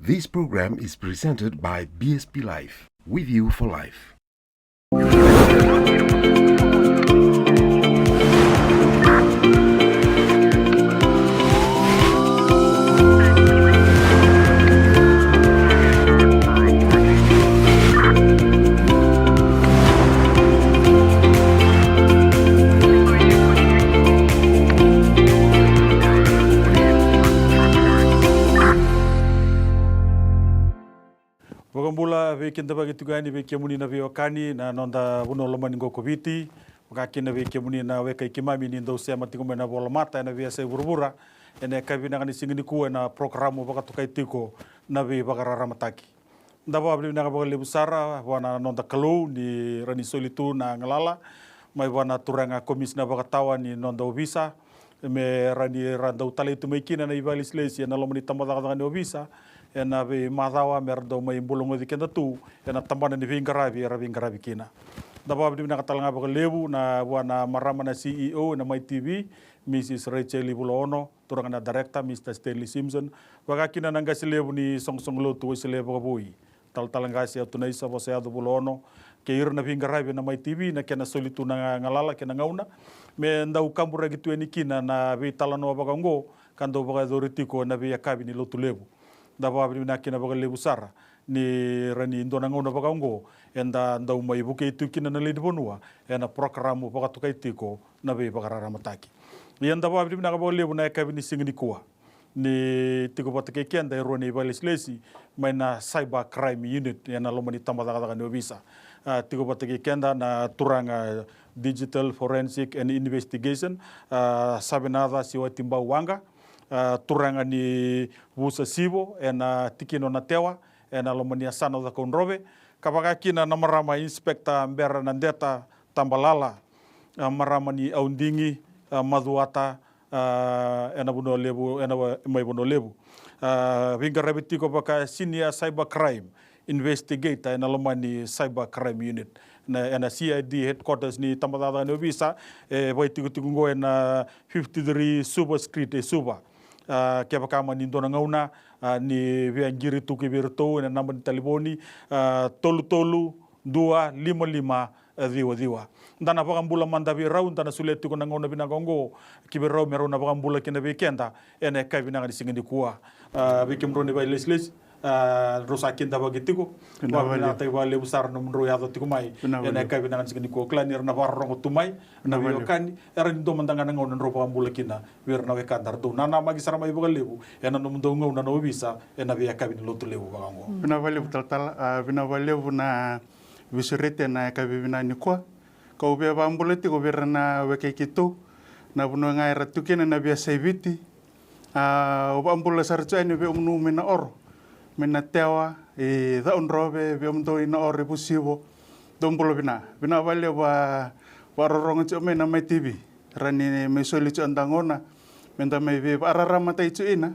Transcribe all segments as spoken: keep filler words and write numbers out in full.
This program is presented by B S P Life, with you for life. Vakabula vei keda vakaitikotiko yani, vei kemuni na veiwekani na noda vanua lomani qo ko Viti. Vaka kina vei kemuni na wekai keimami ni dau sema tiko mai na volamata ena veiyasai vuravura. Ena yakavi vinaka ni siga nikua ena porokaramu vakatokai tiko na Veivakararamataki. Da vakavinavinaka vakalevu sara vua na noda Kalou ni rawa ni soli tu na galala mai vua na turaga komisina vakatawa ni noda ovisa, me rawa ni ra dau talai tu mai kina na ivakalesilesi ena loma ni tabacakacaka ni ovisa ena veimacawa me ra dau mai bulagoci keda tu ena tabana ni veiqaravi era veiqaravi kina. Da vakavinavinaka tale ga vakalevu na vua na marama na C E O ena Mai T V, Mrs Rachel Vulaono, turaga na director, Mr Stanley Simpson, vaka kina na qase levu ni soqosoqo lotu Wesele Vakavoui, talatala qase Atunaisa Vosayaco Vulaono, kei ira na veiqaravi ena Mai T V na kena soli tu na galala kei na gauna me dau kaburaki tu yani kina na veitalanoa vaka oqo ka dau vakayacori tiko ena veiyakavi ni Lotulevu. Da vakavinavinaka kina vakalevu sara ni rawa ni dua na gauna vaka oqo eda dau mai vukei tu kina na lewe ni vanua ena porokaramu vakatokai tiko na Veivakararamataki. Ia da vakavinavinaka vakalevu na yakavi ni siga nikua ni tiko vata kei keda e rua na ivakalesilesi mai na Cyber Crime Unit ena loma ni tabacakacaka ni ovisa. A, tiko vata kei keda na turaga Digital Forensic and Investigation, a, Savenaca Siwatibau Waqa, a, turaga ni Vusa Sivo ena tikina o Natewa ena loma ni yasana o Cakaudrove, ka vaka kina na marama Inspector Bera Nadeta Tabalala, a, marama ni Audigi, a, Macuata, a, ena Vanua Levu, ena wa-, mai Vanua Levu. A, veiqaravi tiko vaka Senior Cyber Crime Investigator ena loma ni Cyber Crime Unit. Na, ena C I D headquarters ni tabacakacaka ni ovisa, e vakaitikotiko oqo ena fifty-three Suva Street e Suva. A, kevaka mani dua na gauna, a, ni via qiri tu ki vei iratou ena naba ni talevoni, a, tolu tolu dua lima lima ciwa ciwa. Da na vakabula mada vei rau, da na solia tiko na gauna vinaka oqo ki vei rau me rau na vakabula kina vei keda ena yakavi vinaka ni siga nikua. A, vei kemudrau na ivakalesilesi, a, drau sa kidavaki tiko. Vinaka vakalevu. Vakavinavinakataki vakalevu sara na nomudrau yaco tiko mai ena yakavi vinaka ni siga nikua. Kila ni ra na vakarorogo tu mai na veiwekani, era ni dua mada ga na gauna drau vakabula kina vei ira na wekada ra dau nanamaki sara mai vakalevu ena nomudou gauna na ovisa ena veiyakavi ni Lotulevu vaka oqo. Vinaka vakalevu talatala, a, vinaka vakalevu na veisureti ena yakavi vinaka nikua. Kau via vakabula tiko vei ira na wekai keitou na vanua ga era tu kina na veiyasai Viti. A, au vakabula sara tiko yani vei kemudou mai Naoro, mai Natewa, i Cakaudrove, vei kemudou i Naoro, i Vusivo. Dou bula vinaka. Vinaka vakalevu a vakarorogo tiko mai na Mai T V. Rawa ni mai soli tiko na gauna me da mai veivakararamataki tiko kina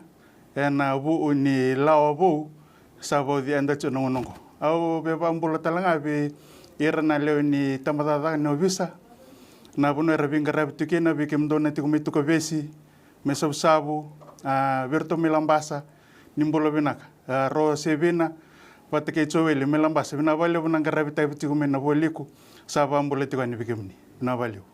ena vuku ni lawa vou sa vauci eda tiko na gauna oqo. Au via vakabula tale ga vei ira na lewe ni tabacakacaka ni ovisa, na vanua era veiqaravi tu kina, vei kemudou na tiko mai Tukavesi, mai Savusavu, a, vei iratou mai Labasa, ni bula vinaka. A, Rosevina vata kei Joeli mai Labasa, vinaka vakalevu na qaravi tavi tiko mai na Vualiku, sa vakabula tiko yani vei kemuni. Vinaka vakalevu.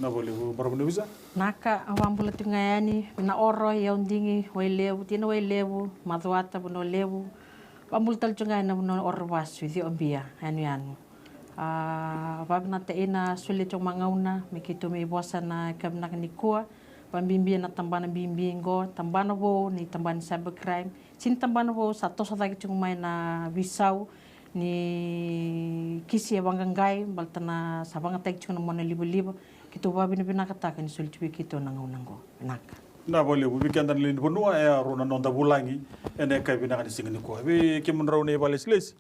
Vinaka vakalevu, marama ni ovisa. Naka, au vakabula tiko ga yani, Naoro, i Audigi, Wailevu, tikina Wailevu, Macuata, Vanua Levu. Vakabula tale tiko ga yani na vanua Orovasu, i Ciobia, yanuyanu. A, vakavinavinaka ena solia tiko mai na gauna me keitou mai vosa ena yakavi vinaka nikua. Vakabibi ena tabana bibi oqo, tabana vou ni tabana ni cyber crime. Sega ni tabana vou, sa toso cake tiko mai na veisau ni kisi e vaqaqai, baleta na sa vakayagataki tiko na monalivaliva. Keitou vakavinavinakataka ni soli tu vei keitou na gauna oqo. Vinaka. Vinaka vakalevu vei keda na lewe ni vanua, e rua na noda vulagi ena yakavi vinaka ni siga nikua. Vei kemudrau na ivakalesilesi,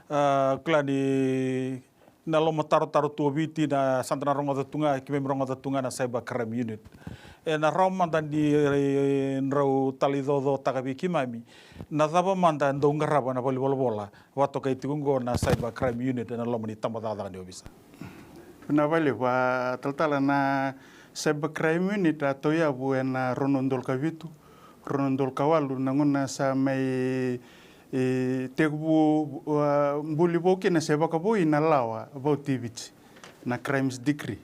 a, kila ni na lomatarotaro tu o Viti, na sa da na rogoca tu ga, keimami rogoca tu ga na Cyber Crime Unit. E na rawa mada ni, e, drau talaicocotaka vei keimami na cava mada e dau qarava na valenivolavola vakatokai tiko oqo na Cyber Crime Unit ena loma ni tabacakacaka ni ovisa. Vinaka vakalevu, a, talatala, na Cyber Crime Unit a tauyavu ena rua na udolu ka vitu, rua na udolu ka walu, na gauna sa mai e tekivu, a, buli vou kina se vakavoui na lawa vautiviti na crimes decree.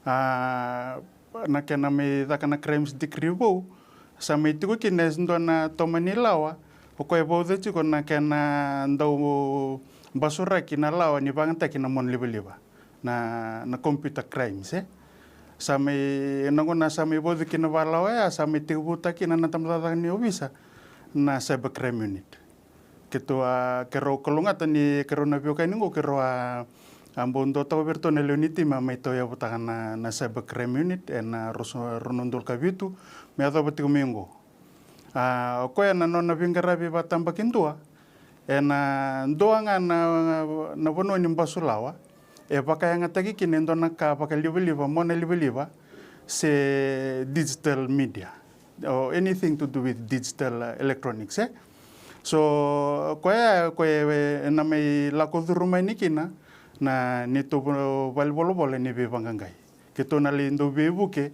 A, na kena mai caka na crimes decree vou, sa mai tiko kina e dua na tomani lawa, o koya e vauca tiko na kena dau basuraki na lawa ni vagataki na monalivaliva, na, na computer crimes, e. Sa mai, na gauna sa mai vauci kina vakalawa ya, sa mai tekivutaki kina na tabacakacaka ni ovisa na cyber crime unit. Keitou a, keirau kalougata ni keirau na veiwekani qo, keirau a, a bau dua toka vei iratou na lewe ni timi a mai tauyavutaka na, na cyber crime unit ena ruasagavulu, rua na udolu ka vitu, me yacova tiko mai qo. A, o koya na nona veiqaravi vakatabakidua, ena dua ga na, na vanua ni basulawa e vakayagataki kina e dua na ka vakalivaliva, monalivaliva, se digital media, or anything to do with digital, uh, electronics, e. So koya, koya e, e na mai lako curu mai ni kina na neitou valenivolavola ni veivaqaqai. Keitou na lai dau veivuke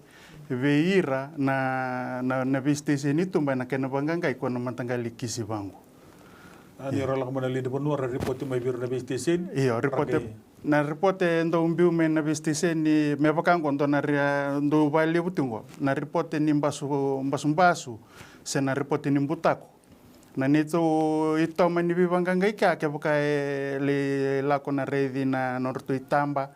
vei ira na, na, na veisiteseni i tuba ena kena vaqaqai ko na mataqali kisi vaqo. A, ni ra lako mai na lewe ni vanua ra ripoti mai vei ira na veisiteseni. Io, ra ripote qai na ripote e dau biu mai na veisiteseni, me vaka qo dua na ri-, dau vakalevu tiko qo na ripote ni basu, basubasu, se na ripote ni butako. Na neitou itoma ni veivaqaqai kea, kevaka e lai lako na raici na nodratou itaba,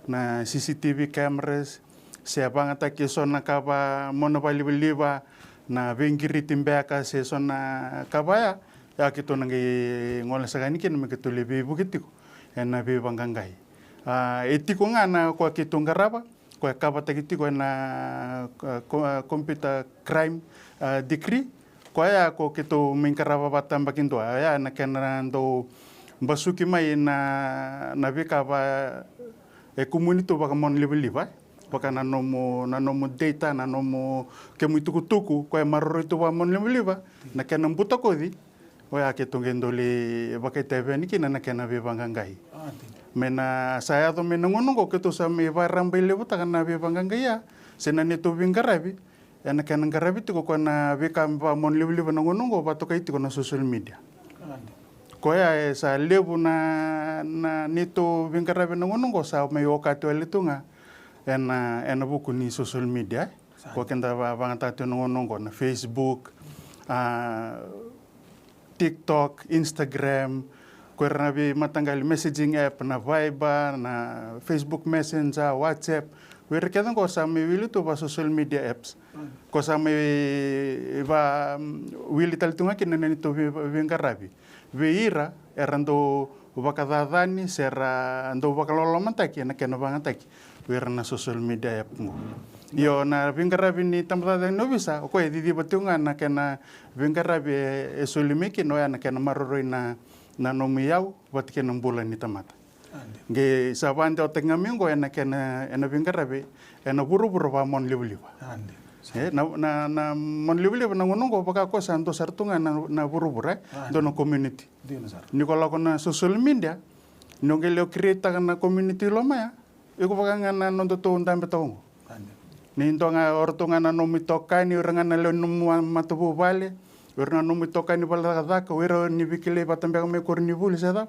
na C C T V cameras, se vagataki eso na ka va, mona vakalivaliva, na veiqiriti beka se eso na ka va ya, ya keitou na qai gole saka yani kina me keitou lai veivuke tiko ena veivaqaqai. A, e tiko ga na koya keitou qarava, koya e kavataki tiko ena, a, ko-, a, computer crime, a, decree. Koya ko keitou mai qarava vakatabakidua, ya na kena dau basuki mai na, na veika va e kumuni tu vakamonalivaliva, e. Vaka na nomu, na nomu data, na nomu, kemu itukutuku, koya e maroroi tu vakamonalivaliva, na kena butakoci, oya keitou qai dau lai vakaitavi yani kina na kena veivaqaqai. A, dina. Me na sa yaco mai na gauna oqo keitou sa mai vakarabailevutaka na veivaqaqai ya, se na neitou veiqaravi, ena kena qaravi tiko koya na veika vakamonalivaliva na gauna oqo, vakatokai tiko na social media. A, dina. Koya e sa levu na, na neitou veiqaravi na gauna oqo sa mai okati wale tu ga ena, ena vuku ni social media, e. Sa. Ko keda va-, vagataka tu na gauna oqo na Facebook, a, TikTok, Instagram, ko ira na veimataqali messaging app, na Viber, na Facebook Messenger, WhatsApp. Ko ira kece oqo sa mai wili tu va social media apps. Mm. Ko sa mai va, mm, wili tale tu ga kina na neitou vei-, veiqaravi vei ira era dau vakacacani se ra dau vakalolomataki ena kena vagataki vei ira na social media app qo. Io, na veiqaravi ni tabacakacaka ni ovisa, o koya e ciciva tiko ga na kena veiqaravi e, e soli mai kina, oya na kena maroroi na, na nomu iyau vata kei na bula ni tamata. A, dina. Qai sa vakadewataki ga mai oqo ena kena, ena veiqaravi ena vuravura vakamonalivaliva. A, dina. E, na, na, na monalivaliva na gauna oqo vaka koya sa dua sara tu ga na, na vuravura, e. A, dua na community. Dina sara. Ni ko lako na social media, ni o qai lai create-taka na community i loma ya, iko vaka ga na nodatou dabe toka oqo. A, dina. Ni dua ga, o ratou ga na nomu itokani, o ira ga na lewe ni nomu ma-, matavuvale, o ira na nomu itokani vale cakacaka, o ira ni veikilai vata beka mai koronivuli se cava.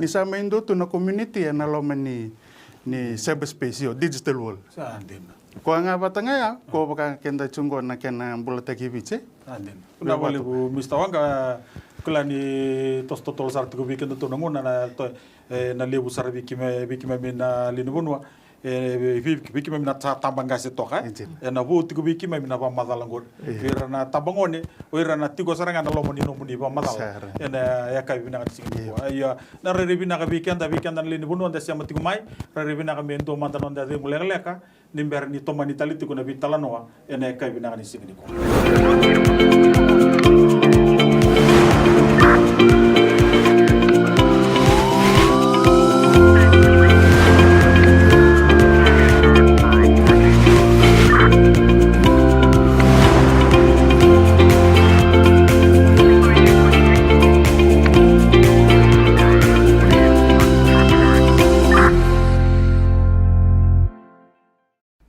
Ni sa mai dua tu na community ena loma ni, ni cyberspace, io, digital world. Sa dina. Koya ga vata ga ya, ko vaka keda tu qo na kena bulataki Viti. Sa dina. Vinaka vakalevu, Mister Waqa, kila ni toso totolo sara tiko vei kedatou na gauna na to-, e, na levu sara vei keimami, vei keimami na lewe ni vanua. E, vei, vei, vei keimami na ta-, tabaqase toka, e. Ena vou tiko vei keimami na vakamacala qori. Io. Vei ira na tabagone, o ira na tiko sara ga ena loma ni nomuni vakamacala. Sara. Ena yakavi vinaka ni siga nikua. Io. Ia, na rairai vinaka vei keda, vei keda na lewe ni vanua da sema tiko mai, rairai vinaka me dua mada na noda cegu lekaleka, ni bera ni tomani tale tiko na veitalanoa ena yakavi vinaka ni siga nikua.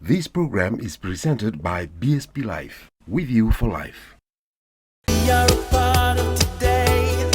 This program is presented by B S P Life, with you for life. We are a part of today.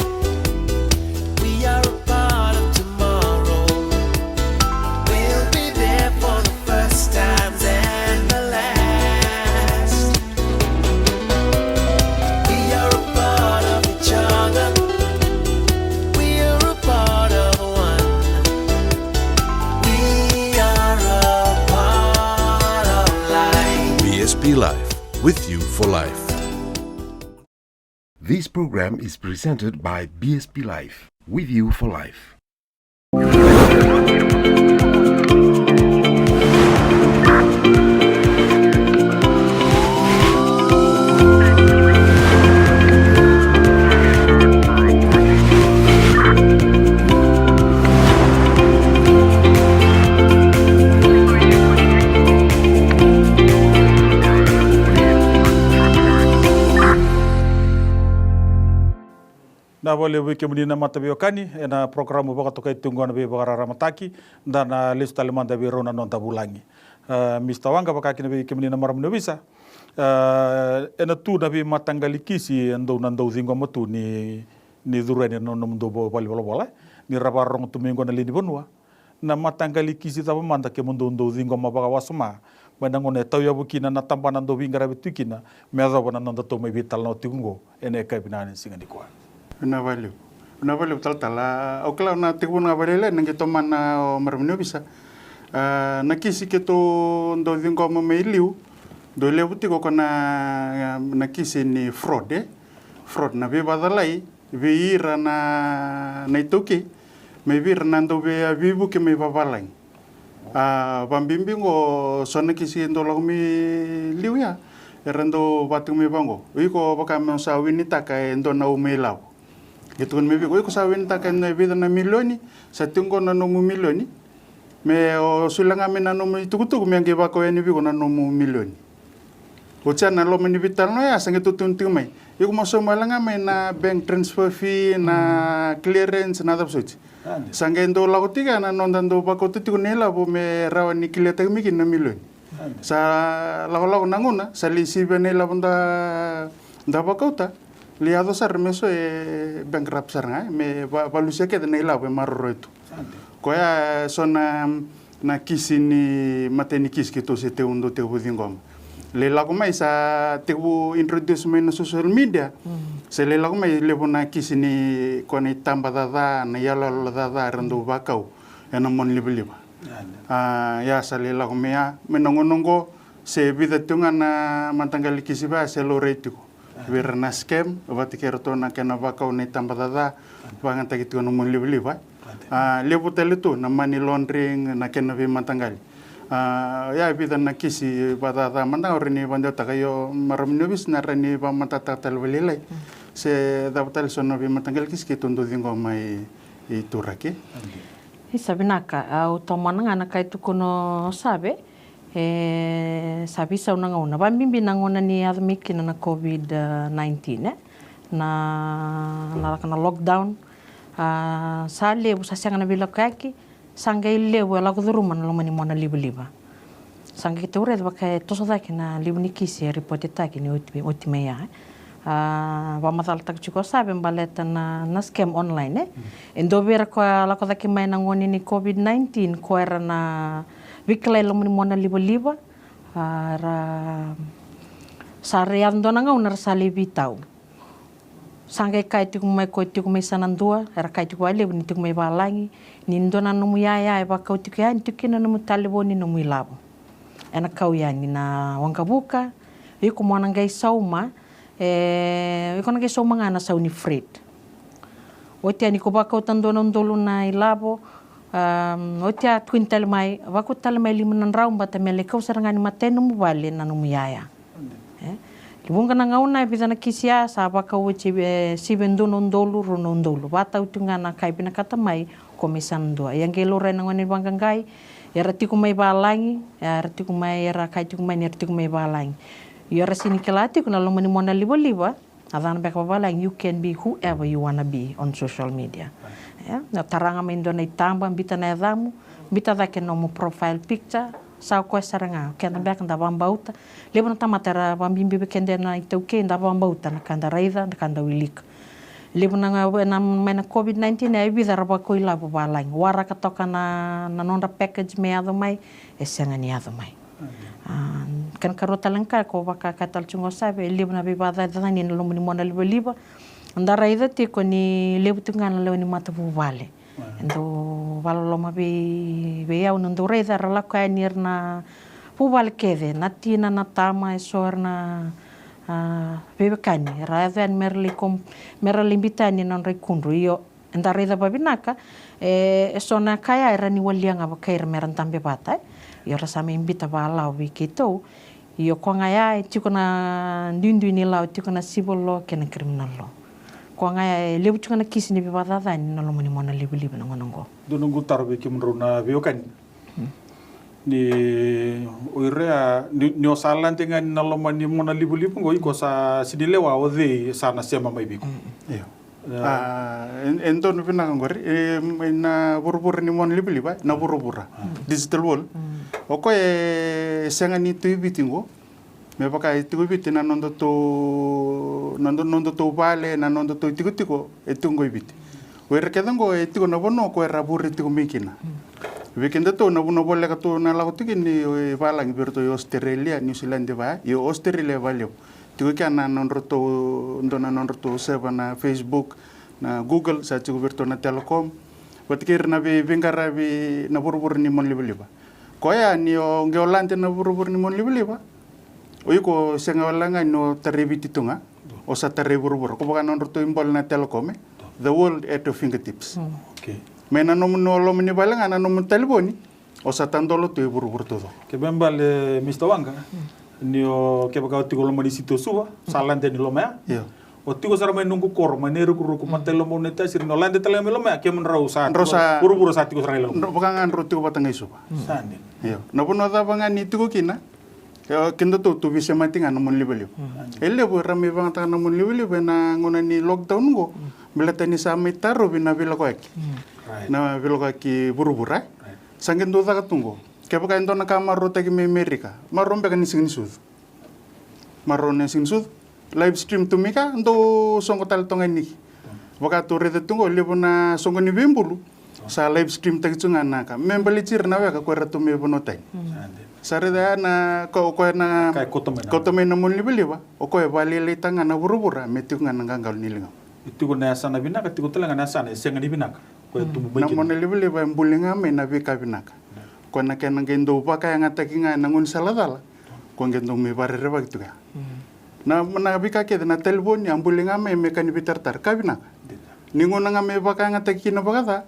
Life, with you for life. This program is presented by B S P Life, with you for life. Na vakalevu vei kemuni na mata veiwekani ena porokaramu vakatokai tu oqo na Veivakararamataki. Da na lesu tale mada vei rau na noda vulagi. A, Mista Waqa, vaka kina vei kemuni na marama ni ovisa. A, ena tu na veimataqali kisi e dau na dau ciqoma tu ni, ni curu yani na nomudou valenivolavola, ni ra vakarorogo tu mai oqo na lewe ni vanua. Na mataqali kisi cava mada kemudou dau ciqoma vakawasoma mai na gauna e tauyavu kina na tabana dau veiqaravi tu kina me yacova na nodatou mai veitalanoa tiko oqo ena yakavi vinaka ni siga nikua? Vinaka vakalevu. Vinaka vakalevu talatala. Au kila na tekivu ga vakalailai na qai tomana o marama ni ovisa. A, na kisi keitou dau ciqoma mai liu, dau levu tiko ko na, na kisi ni fraud, e? Fraud, na veivakacalai vei ira na, na iTaukei, mai vei ira na dau vei, a, veivuke mai vavalagi. A, vabibi oqo so na kisi e dau lako mai liu ya, era dau vaka tiko mai vaqo: O iko vaka me o sa winitaka e dua na uma ilavo. Qai tukuna mai vei iko: O iko sa winitaka e vica na milioni, sa tiko oqo na nomu milioni. Me o solia ga mai na nomu itukutuku me qai vakau yani vei iko na nomu milioni. Oti ya na loma ni veitalanoa ya sa qai tukuni tiko mai: Iko mo sauma wale ga mai na bank transfer fee, na clearance, na cava soti. Sa qai dau lako tiko ya na noda dau vakauta tiko na ilavo me rawa ni clear-taki mai kina na milioni. Sa lakolako na gauna sa lai sivia na ilavo da, da vakauta. Lai yaco sara me so e bankrupt sara ga, e, me va, valusia kece na ilavo e maroroi tu. Koya e so na, na kisi ni matai ni kisi keitou se tekivu, dau tekivu ciqoma. Lai lako mai sa tekivu introduce mai na social media. Se lai lako mai levu na kisi ni, ko na itaba caca, na iyaloyalo caca era dau vakau ena monalivaliva. A, ia sa lai lako mai ya, mai na gauna oqo se vica tiko ga na mataqali kisi vaya se laurai tiko vei ira na scam, vata kei iratou na kena vakau na itaba caca, vakayagataki tiko na monalivaliva. A, levu tale tu na money laundering, na kena veimataqali. A, ia e vica na kisi vakacaca mada ga au rawa ni vakadewataka, io marama ni ovisa na rawa ni vakamatatataka tale vakalailai se cava tale so na veimataqali kisi keitou dau ciqoma mai i Turaki. Isa, vinaka. Au tomana ga na ka e tukuna o Save. E sa veisau na gauna, vabibi na gauna ni yaco mai kina na COVID nineteen, e? Na, na caka na lockdown. A, sa levu, sa sega na veilakoyaki, sa qai levu e lako curuma na loma ni monalivaliva. Sa qai keitou raica vaka e toso cake na levu ni kisi e ripotetaki ni oti, oti mai ya, e? A, vakamacalataka tiko o Save baleta na, na scam online, e? E dua vei ira koya lako cake mai na gauna ni COVID nineteen, ko era na veikilai loma ni monalivaliva. A, ra sa raica dua na gauna ra sa lai veitau. Sa qai kaya tiko mai, ko tiko mai yasana dua, era kaya tiko vakalevu ni tiko mai valagi, ni dua na nomu iyaya e vakau tiko yani, tiko kina na nomu talevoni, nomu ilavo. Ena kau yani na waqavuka, iko mo na qai sauma, e, iko na qai sauma ga na sau ni freight. Oti yani ko vakauta dua na udolu na ilavo, am, oti ya tukuni tale mai, vakauta tale mai lima na drau, baleta me lai kau sara ga ni matai nomu vale na nomu iyaya. E? Levu ga na gauna e vica na kisi ya sa vakau oti, e, sivia e dua na udolu, rua na udolu. Vakatau tu ga na ka e vinakata mai ko mai yasana dua. Ia qai laurai na gone vaqaqai, era tiko mai valagi, era tiko mai, era kaya tiko mai ni era tiko mai valagi. Ia era sega ni kila tiko na loma ni monalivaliva, a cava beka vavalagi, you can be whoever you wanna be on social media. Ia, na tara ga mai dua na itaba, biuta na yacamu, biuta cake nomu profile picture, sa o koya sara ga, o keda beka da vakabauta. Levu na tamata era vabibi vei keda na iTaukei, da vakabauta na ka da raica, na ka da wilika. Levu na ga, na, mai na COVID nineteen, e vica era vakau ilavo valagi. Waraka toka na, na nodra package me yaco mai, e sega ni yaco mai. A, kena karua tale ga ka ko vaka, ka tale tiko o Save, e levu na veivakacacani na loma ni monalivaliva. Da raica tiko ni levu tiko ga na lewe ni matavuvale. E dau vakaloloma vei, vei au na dau raica era lako yani ira na vuvale kece, na tina, na tama, e so era na, a, veiwekani era yaco yani mera lai kom-, mera lai biuta yani na nodra ikudru. Io, eda raica vavinaka, e, e so na ka ya era ni walia ga vakai ira mera dabe vata, e. Io, era sa mai biuta valawa vei keitou. Io, koya ga ya e tiko na duidui ni lawa, e tiko na civil law kei na criminal law. Koya ga ya e levu tiko na kisi ni veivakacacani na loma ni monalivaliva na gauna oqo. Dua noqu taro vei kemudrau na veiwekani. Ni o ira ya, ni, ni o sa lade ga ni na loma ni monalivaliva oqo, iko sa sega ni lewa o cei sa na sema mai vei iko. Io. A, e, e donu vinaka oqori, e, mai na vuravura ni monalivaliva, na vuravura. Digital world. O koya e sega ni tu i Viti oqo. Me vaka e tiko i Viti na nodatou, na noda-, nodatou vale, na nodatou itikotiko, e tiko oqo i Viti. O ira kece oqo e tiko na vanua ko era vure tiko mai kina. Vei kedatou na vanua voleka tou na lako tiko kina i valagi vei iratou i Australia, New Zealand va, i Australia e valevu. Tiko kea na nodratou, dua na nodratou seva na Facebook, na Google, sa tiko vei iratou na Telecom. Vata kei ira na vei, veiqaravi na vuravura ni monalivaliva. Koya ni o qai o lade na vuravura ni monalivaliva. O iko sega wale ga ni o tarai Viti tu ga. O sa tarai vuravura. Ko vaka na nodratou ibole na Telecom, e. The world at your fingertips. Mai na nomu loma ni vale ga, na nomu talevoni. O sa tadola tu e vuravura taucoko. Ke me bale, Mister Waqa, ni o kevaka o tiko loma ni siti o Suva, sa lade ni loma ya. Io. O tiko sara mai noqu koro, mai na irukuruku, matai loma, na tasiri, ni o lade tale ga mai loma ya, kemudrau sa, vuravura sa tiko sara ga i loma. Vaka ga drau tiko vata ga i Suva. Sa dina. Io. Na vanua cava ga ni tiko kina, e, kedatou tu veisemati ga na monalivaliva. E levu era mai vagataka na monalivaliva ena gauna ni lockdown oqo. Baleta ni sa mai tarovi na veilakoyaki. Na veilakoyaki vuravura. Sa qai dau caka tu oqo. Kevaka e dua na ka marautaki mai Amerika, marau beka ni sega ni sucu. Marau ni sega ni sucu. Live stream tu mai ka, dau soqo tale toka ga ni. Vaka tou raica tu oqo, levu na soqo ni veibulu. Sa live stream taki tu ga na ka. Me baleti ira na weka ko era tu mai vanua tani. Sa raica ya na ko, ko na kauta mai na monalivaliva. O koya e vakalailaitaka ga na vuravura, me tiko ga na qaqalo ni ligamu. E tiko na yasana vinaka, tiko tale ga na yasana e sega ni vinaka. Ko e tubu mai kina. Na monalivaliva e buli ga mai na veika vinaka. Ko na kena qai dau vakayagataki ga ena gaunisala cala. Ko qai dau mai vakarerevaki tu ga. Na, na veika kece na talevoni, a buli ga mai me ka ni veitaratara, ka vinaka. Ni gauna ga me vakayagataki kina vakaca.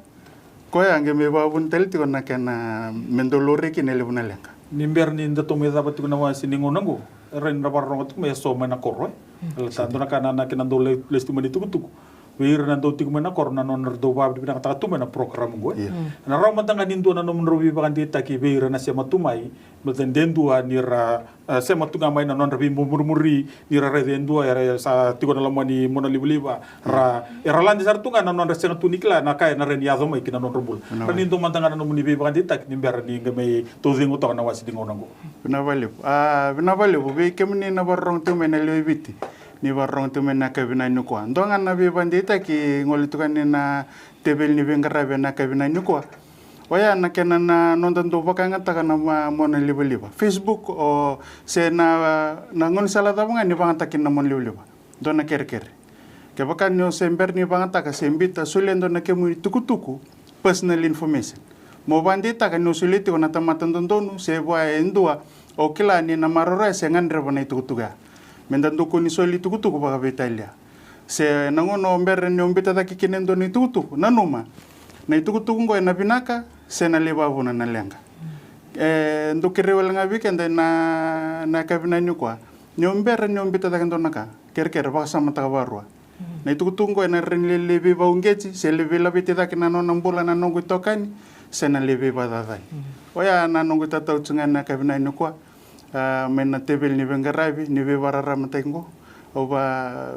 Koya qai me vakavuna tale tiko na kena me dau laurai kina e levu na leqa. Ni bera ni datou mai cava tiko na wase ni gauna oqo, e rawa ni ra vakarorogo tiko mai e so mai na koro, e. Baleta dua na ka na, na kena dau le-, lesu tiko mai na itukutuku. Vei ira na dau tiko mai na koro na nodra dau vakavinavinakataka tu mai na program oqo, e. Io. Na rawa mada ga ni dua na nomudrau veivakadeitaki vei ira na sema tu mai, baleta de dua ni ra, e, sema tu ga mai na nodra veimumurimuri, ni ra raica e dua era sa tiko na loma ni monalivaliva, ra, era lade sara tu ga na nodra sega tu ni kila na ka ena rawa ni yaco mai ki na nodra bula. Vinaka. Ra ni dua mada ga na nomuni veivakadeitaki ni bera ni qai mai taucegu toka na wase ni gauna oqo. Vinaka vakalevu. A, vinaka vakalevu vei kemuni na vakarorogo tiko mai na lewe i Viti. Ni vakarorogo tiko mai na yakavi vinaka nikua. Dua ga na veivakadeitaki gole tiko yani na teveli ni veiqaravi ena yakavi vinaka nikua. Oya na kena na noda dau vakayagataka na ma-, monalivaliva. Facebook, o se na, na gaunisala cava ga ni vakayagataka kina na monalivaliva. Dua na kerekere. Kevaka ni o se bera ni vakayagataka se biuta, solia dua na kemu itukutuku, personal information. Mo vakadeitaka ni o solia tiko na tamata dodonu, se vua e dua, o kila ni na maroroya se gadreva na itukutuku ya. Meda dau kua ni soli itukutuku vakaveitalia. Se na gauna o bera ni o biuta cake kina e dua na itukutuku, nanuma. Na itukutuku oqo ena vinaka, se na lai vakavuna na leqa. E, dau kerei wale ga vei keda na, na yakavi vinaka nikua. Ni o bera ni o biuta cake e dua na ka. Kerekere, vakasamataka vakarua. Na itukutuku oqo ena rawa ni lai, lai veivakauqeti, se lai veilaveti cake na nona bula na noqu itokani, se na lai veivakacacani. Oya na noqu itatau tiko ga ena yakavi vinaka nikua, a, mai na teveli ni veiqaravi, ni veivakararamataki oqo. Au va,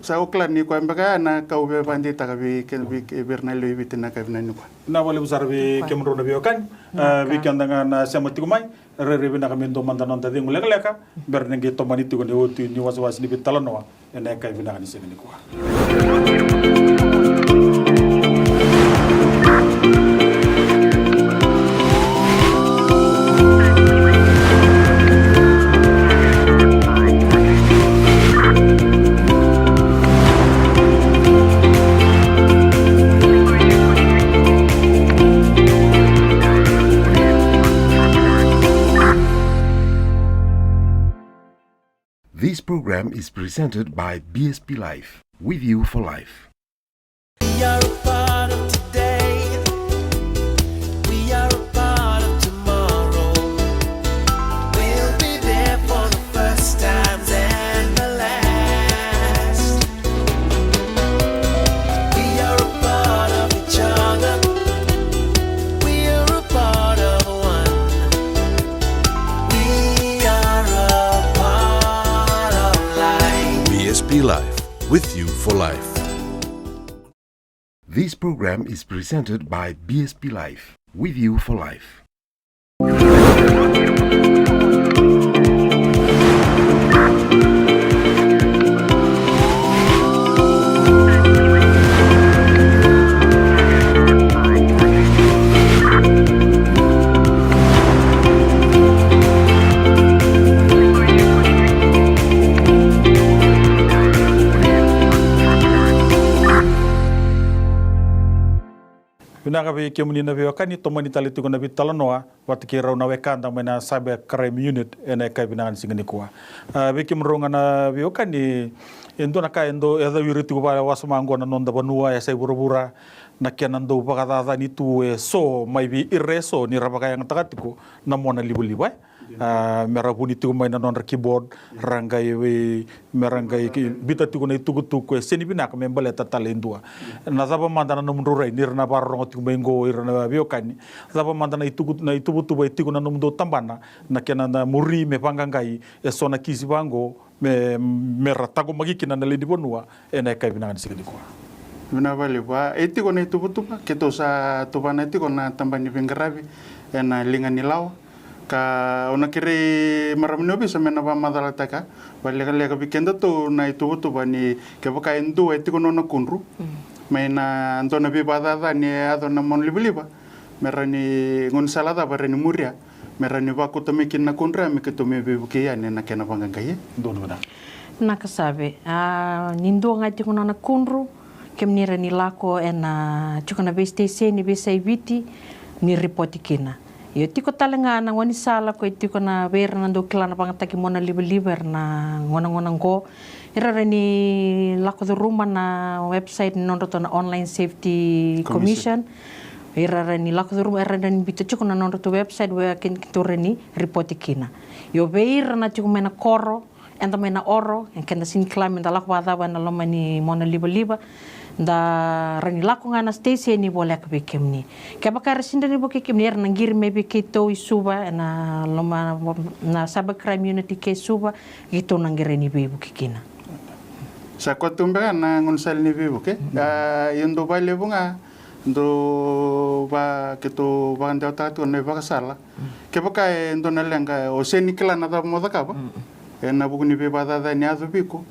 sa o kila ni koya beka ya na ka au via vakadeitaka vei ke-, vei ke-, vei ira na lewe i Viti ena yakavi vinaka nikua. Vinaka vakalevu sara vei kemudrau na veiwekani, a, vei keda ga na sema tiko mai. Rairai vinaka me dua mada na noda cegu lekaleka, bera ni qai tomani tiko na iotioti ni wasewase ni veitalanoa ena yakavi vinaka ni siga nikua. program is presented by B S P Life, with you for life. We are a part of today. We are a part of tomorrow. We'll be there for the first times and the last. We are a part of each other. We are a part of one. We are a part of life. B S P Life, with you for life. This program is presented by B S P Life, with you for life. Vinaka vei kemuni na veiwekani, tomani tale tiko na veitalanoa vata kei rau na wekada mai na Cyber Crime Unit ena yakavi vinaka ni siga nikua. A, vei kemudrau ga na veiwekani, e dua na ka e dau yacovi ira tiko vakawasoma oqo na noda vanua, e yasa i vuravura, na kena dau vakacacani tu e so mai vei ira e so ni ra vakayagataka tiko na mona livaliva, e. A, me ra vuni tiko mai na nodra keyboard, ra qai vei, me ra qai ki-, biuta tiko na itukutuku e sega ni vinaka me baleta tale e dua. Na cava mada na nomudrau rai, ni ra na vakarorogo tiko mai oqo, ira na veiwekani? Cava mada na ituku-, na ituvatuva e tiko na nomudou tabana, na kena na muri me vaqaqai e so na kisi vaqo, me, me ra taqomaki kina na lewe ni vanua ena yakavi vinaka ni siga nikua? Vinaka vakalevu. A, e tiko na ituvatuva, keitou sa tuvana tiko na tabana ni veiqaravi ena liga ni lawa. Ka au na kerei marama ni ovisa me na vakamacalataka vakalekaleka vei kedatou na ituvatuva ni kevaka e dua e tiko na nona kudru, mm, mai na dua na veivakacacani e yaco na mona livaliva, me rawa ni gaunisala cava e rawa ni muria, me rawa ni vakauta mai kina na kudru ya me keitou mai veivukei yani ena kena vaqaqai. Donu vinaka. Vinaka Save. A, ni dua ga e tiko na nona kudru, kemuni rawa ni lako ena tiko na veisiteseni, veiyasai Viti, ni ripoti kina. Io, tiko tale ga na gaunisala ko e tiko na vei ira na dau kila na vagataki mona livaliva ena gauna qo. Ira rawa ni lako curuma na website ni nodratou na Online Safety Commission. Commission. Ira rawa ni lako curuma, ira rawa ni biuta tiko na nodratou website, vei keda, keitou rawa ni ripoti kina. Io, vei ira na tiko mai na koro, eda mai na oro, e keda sega ni kila me da lako vakacava ena loma ni mona livaliva, da rawa ni lako ga ena siteseni voleka vei kemuni. Kevaka era sega ni vukei kemuni, era na qiri mai vei keitou i Suva, ena loma na Cyber Crime Unit ke Suva, keitou na qai rawa ni veivuke kina. Sa koto tu beka na gaunisala ni veivuke. Mm. A, ia dou vakalevu ga, dou va, keitou vakadewataka tiko na ivakasala. Mm. Kevaka e dua na leqa o sega ni kila na cava mo cakava, mm, ena vuku ni veivakacacani e yaco vei iko,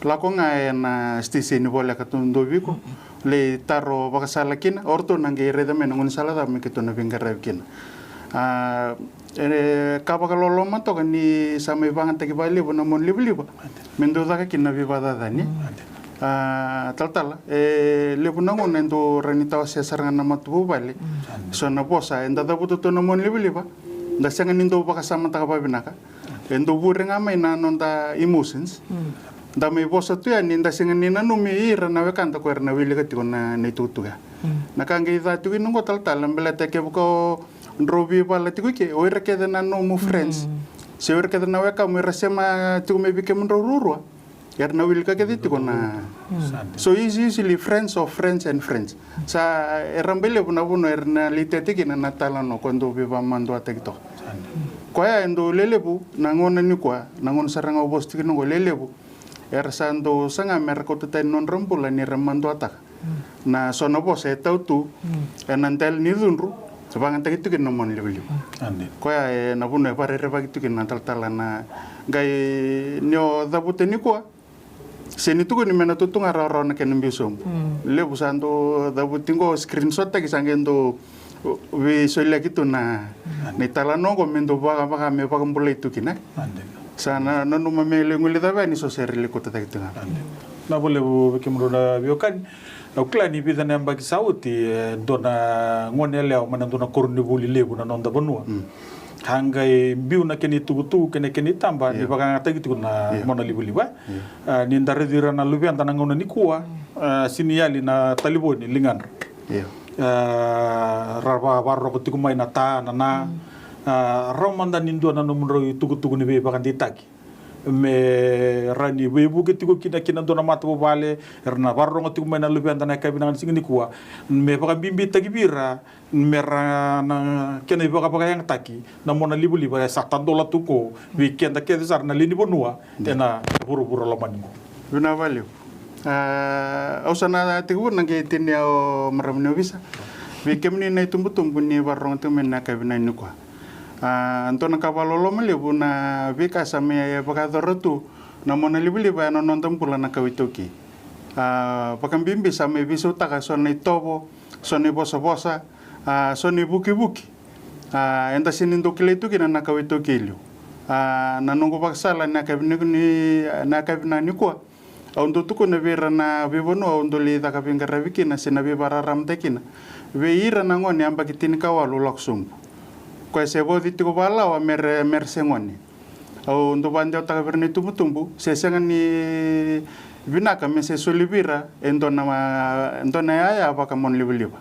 lako ga ena siteseni voleka tu dou vei iko, mm, lai taro vakasala kina, o ratou na qai raica mai na gaunisala cava me keitou na veiqaravi kina. A, e ka vakaloloma toka ni sa mai vagataki vakalevu na mona livaliva me dau caka kina na veivakacacani. Mm. A, talatala, e levu na gauna e dau rawa ni tawasea sara ga na matavuvale. Mm. So na vosa eda cavuta tu na mona livaliva, da sega ni dau vakasamataka vakavinaka. E dau vure ga mai na noda emotions. Mm. Da mai vosa tu yani, da sega ni nanumi ira na wekada ko era na wilika tiko na, na itukutuku ya. Mm. Na ka qai ca tiko kina oqo, talatala, baleta kevaka o drau veivala tiko i ke, o ira kece na nomu friends, mm, se o ira kece na wekamu era sema tiko mai vei kemudrau ruarua, era na wilika kece tiko na. Mm. So it's usually friends of friends and friends. Sa e rabailevu na vanua era na lai tete kina na talanoa ko dau veivakamaduataki toka. Koya e dau lelevu na gauna nikua, na gauna sara ga au vosa tiko kina oqo, lelevu era sa dau saga me ra kauta tani na nodra bula ni ra maduataka. Mm. Na so na vosa e tau tu, mm, ena dela ni cudru, vagataki tu kina na mona livaliva. Mm. Koya e na vanua e vakarerevaki tu kina, talatala, na qai ni o cavuta nikua, se ni tukuni me na tu tu ga rawarawa na kena biu sobu. Mm. Levu sa dau cavuti qo, screenshot-taki, sa qai dau veisoliyaki tu na, mm, na italanoa oqo me dau vakavaka me vakabulai tu kina. Sa na nanuma me lai guilecava yani so se ra lai kauta cake tu ga. Vinaka vakalevu vei kemudrau na veiwekani. Au kila ni vica na yabaki sa oti, e dua na gone yalewa mai na dua na koronivuli levu na noda vanua. Mm. ka qai biu na kena itukutuku kei na kena itaba ni vakayagataki tiko na mona livaliva. A, ni da raici ira na luveda na gauna nikua, a, sega ni yali na talevoni ligadra. A, ra va- vakarorogo tiko mai na ta, na na. A, rawa mada ni dua na nomudrau itukutuku ni veivakadeitaki me rawa ni veivuke tiko kina ki na dua na matavuvale era na vakarorogo tiko mai na luveda na yakavi na siga nikua, me vakabibitaki vei ira me ra na kena ivakavakayagataki na mona livaliva e sa tadola tu ko vei keda kece sara na lewe ni vanua ena vuravura lomani qo. Vinaka vakalevu. A, au sa na tekivu na qai tinia o marama ni ovisa vei kemuni na itubutubu ni vakarorogo tiko mai na yakavi na nikua. A, dua na ka vakaloloma levu na veika sa mai vakayacora tu na mona livaliva ena noda bula na kawa iTaukei. A, vakabibi sa mai veisautaka so na itovo, so na ivosavosa, a, so na ivukivuki. A, eda sega ni dau kilai tu kina na kawa iTaukei e liu. A, na noqu vakasala na yakavi ni, ni, na yakavi na nikua, au dau tukuna vei ira na veivanua au dau lai caka veiqaravi kina se na veivakararamataki kina vei ira na gone yabaki tinikawalu lako sobu. Koya se vauci tiko vakalawa me ra, me ra se gone. Au dau vakadewataka vei ira na itubutubu se sega ni vinaka me se soli vei ira e dua na, dua na yaya vaka mona livaliva.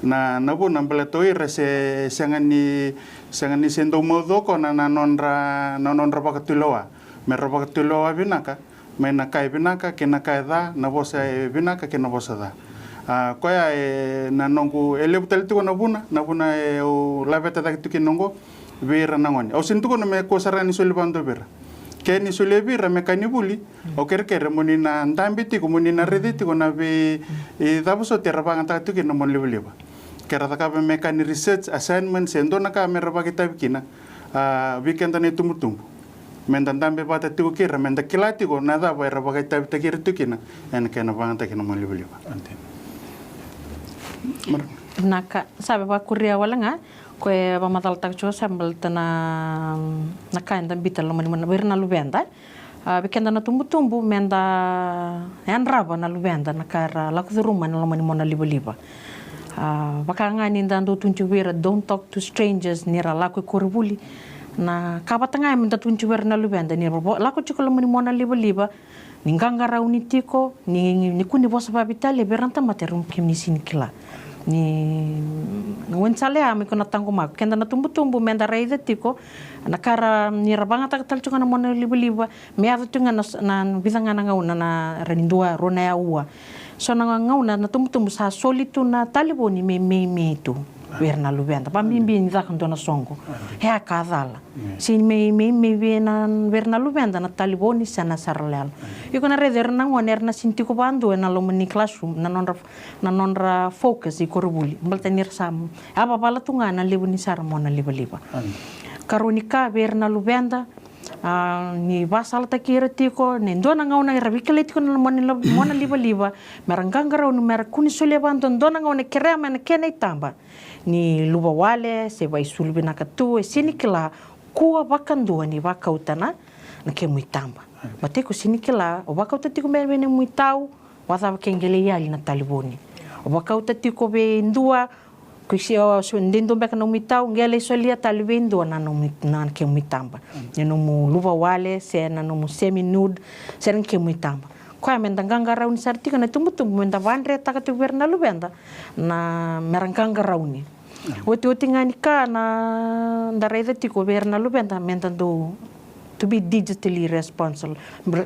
Na, na vuna baleta o ira se sega ni, sega ni se dau maucokona na nodra, na nodra vakatulewa me ra vakatulewa vinaka mai na ka e vinaka kei na ka e ca, na vosa e vinaka kei na vosa ca. A, koya e na noqu, e levu tale tiko na vuna, na vuna e au laveta cake tu kina oqo vei ira na gone. Au sega ni tukuna me kua sara ga ni soli vakadua vei ira. Ke ni solia vei ira me ka ni vuli, au kerekere mo ni na dabe tiko, mo ni na raica tiko na vei, e, cava soti era vakayagataka tiko kina na mona livaliva. Ke ra cakava me ka ni research assignment se dua na ka me ra vakaitavi kina, a, vei keda na itubutubu. Me da dabe vata tiko kei ira, me da kila tiko na cava era vakaitavitaki ira tiko kina ena kena vakayagataki na mona livaliva. Vinaka, sa via vakuria wale ga, ko e vakamacalataka tiko sa baleta na, na ka eda biuta loma ni mona, vei ira na luveda. A, vei keda na tubutubu, me da yadrava na luveda na ka era lako curuma ena loma ni mona livaliva. A, vaka ga ni da dau tukuna tiko vei ira, don't talk to strangers, ni ra lako i koronivuli. Na ka vata ga me da tukuna tiko vei ira na luveda, ni ra vo- lako tiko loma ni mona livaliva, ni qaqarauni tiko, ni, ni, ni kua ni vosa vakaveitalia vei ira na tamata era kemuni sega ni kila. Ni, na gaunisala ya me kua na taqomaka. Keda na tubutubu, me da raica tiko na ka ra, ni ra vakayagataka tale tiko na mona livaliva, me yaco tiko ga na s- na vica ga na gauna na ra ni dua, rua na aua. So na gauna na tubutubu sa soli tu na talevoni me meimei tu vei ira na luveda. Vakabibi ni caka dua na soqo. E a ka cala. Sega ni meimei, meimei vei na, vei ira na luveda na talevoni se na sara lala. Iko na raica ira na gone era na sega ni tiko vakadua ena loma ni classroom, na nodra, na nodra focus i koronivuli. Baleta ni ra sa yavavala tu ga na levu ni sara mona livaliva. Karua ni ka vei ira na luveda, a, ni vakasalataki ira tiko, ni dua na gauna era veikilai tiko na mona, mona livaliva, me ra qaqarauni, me ra kua ni solia vakadua, dua na gauna kerea mai na kena itaba. Ni luva wale, se vakaisulu vinaka tu, e sega ni kila, kua vakadua ni vakauta na, na kemu itaba. Baleta iko sega ni kila, o vakauta tiko mai vei na nomu itau, vakacava ke qai lai yali na talevoni. O vakauta tiko vei dua, ko se o so de dua beka na nomu itau, qai lai solia tale vei dua na nomu, na kemu itaba. Na nomu luva wale, se na nomu semi nude, se na kemu itaba. Koya me da qaqarauni sara tiko na tubutubu, me da vakadretaka tiko vei ira na luveda, na me ra qaqarauni. Otioti ga ni ka na da raica tiko vei ira na luveda, me da dau to be digitally responsible,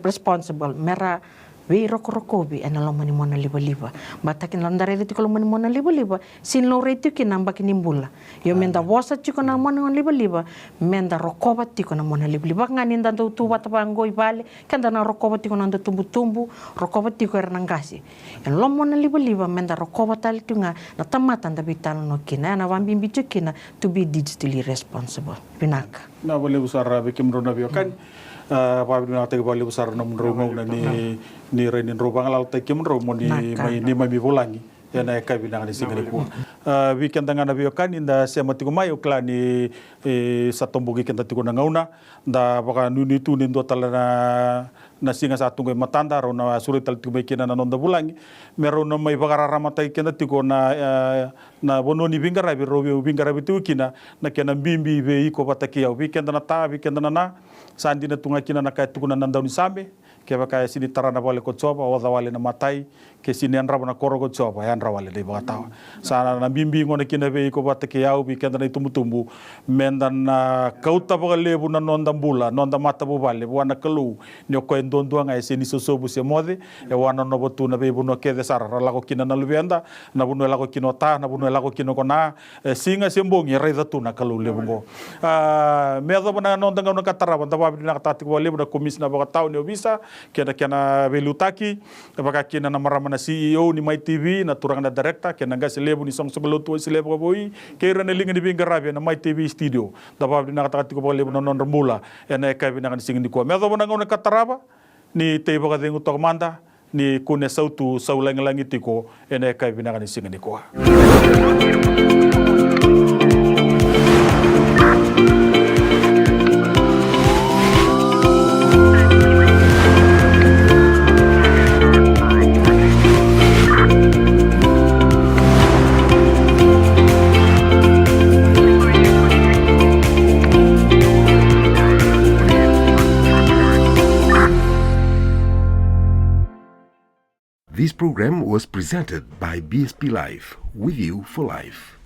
responsible, me ra veirokorokovi ena loma ni mona livaliva. Baleta kina da raica tiko loma ni mona livaliva, sega ni laurai tiko kina na yabaki ni bula. Io me da vosa tiko na mona livaliva, me da rokova tiko na mona livaliva. Vaka ga ni da dau tu vata vaqo i vale, keda na rokova tiko na noda tubutubu, rokova tiko era na qase. Ena loma ni mona livaliva, me da rokova tale tiko ga na tamata da veitalanoa kina. Ena vakabibi tiko kina to be digitally responsible. Vinaka. Vinaka vakalevu sara vei kemudrau na veiwekani. A, vakavinavinakataki vakalevu sara na nomudrau gauna ni, ni rai ni drau vagalalataki kemudrau mo ni mai, ni mai vulagi. Ena yakavi vinaka ni siga nikua. A, vei keda ga na veiwekani da sema tiko mai, au kila ni, e, sa toboki keda tiko na gauna. Da vakanuinui tu ni dua tale na, na siga sa tu qo e matada, rau na sureti tale tiko mai kina na noda vulagi me rau na mai vakararamataki keda tiko na, e, na vanua ni veiqaravi rau veiqaravi tiko kina, na kena bibi vei iko vata kei au. Vei keda na ta, vei keda na na, sa dina tu ga kina na ka e tukuna na daunisame: Kevaka e sega ni tara na vale ko Jiova, oca wale na matai. Ke sega ni yadrava na koro ko Jiova, yadra wale na ivakatawa. Sa na bibi gona kina vei iko vata kei au, vei keda na itubutubu, meda na kauta vakalevu na noda bula, noda matavuvale vua na Kalou, ni o koya e duadua ga, e sega ni sosovu se moce. E wanonova tu na veivanua kece sara ra lako kina na luveda, na vanua e lako kina o ta, na vanua e lako kina ko na, e, siga se bogi e raica tu na Kalou levu oqo. A, me yacova na noda gauna ka tarava, da vakavinavinakataka tiko vakalevu na Komisina Vakatawa ni Ovisa kei na kena veiliutaki, vaka kina na marama na C E O ni Mai T V, na turaga na director, kei na qase levu ni soqosoqo lotu Wesele vakavoui, kei ira na liga ni veiqaravi ena Mai T V studio. Da vakavinavinakataka tiko vakalevu na nodra bula ena yakavi vinaka ni siga nikua. Me yacova na gauna ka tarava, ni tei vakacegu toka mada, ni kune sautu sau lagilagi tiko ena yakavi vinaka ni siga nikua. This program was presented by B S P Life, with you for life.